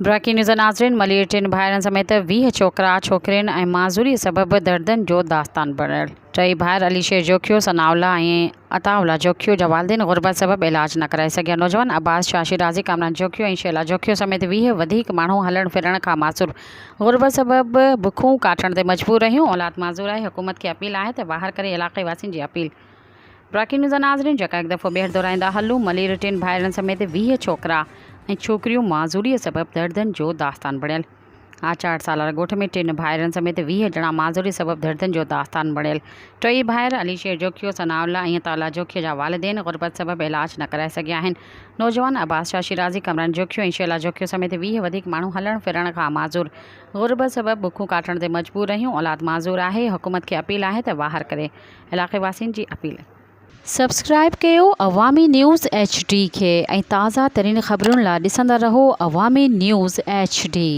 Breaking news ناظرين ملير ٽن ڀائرن سميت 20 ڇوڪرا ڇوڪرين ۽ معذوري سبب دردن جو داستان بڻيل ٽئي ڀائر علي شير جوکيو، ثناء الله ۽ عطاء الله جوکيو جا والدين غربت سبب علاج نه ڪرائي سگهيا نوجوان عباس شاهه شيرازي، ڪامران جوکيو ۽ شيلا جوکيو سميت 20 وڌيڪ ماڻهو هلڻ ڦرڻ کان معذور غربت سبب بکون ڪاٽڻ تي مجبور رهيون اولاد معذور آهي حڪومت کي اپيل آهي ته واهر ڪري علائقي واسين جي اپيل. بريڪنگ نيوز ناظرين جيڪا هڪ دفعو ٻيهر دهرائيندا هلون ملير ٽن ڀائرن سميت 20 ڇوڪرا ۽ ڇوڪريون معذوري سبب دردن جو داستان بڻيل آچار سالار ڳوٺ ۾ ٽن ڀائرن سميت 20 ڄڻا معذوري سبب دردن جو داستان بڻيل ٽئي ڀائر علي شير جوکيو ثناء الله ۽ عطاء الله جوکيو جا والدين غربت سبب علاج نه ڪرائي سگهيا آهن نوجوان عباس شاهه شيرازي ڪمران جوکيو ۽ شيلا جوکيو سميت 20 وڌيڪ ماڻهو هلڻ ڦرڻ کان معذور غربت سبب بکون ڪاٽڻ تي مجبور رهيون اولاد معذور آهي حڪومت کي اپيل آهي ته واهر ڪري علائقي واسين جي اپيل. سبسڪرائب ڪيو عوامي نيوز ايڇ ڊي کي ۽ تازه ترين خبرن لا ڏسندا رهو عوامي نيوز ايڇ ڊي.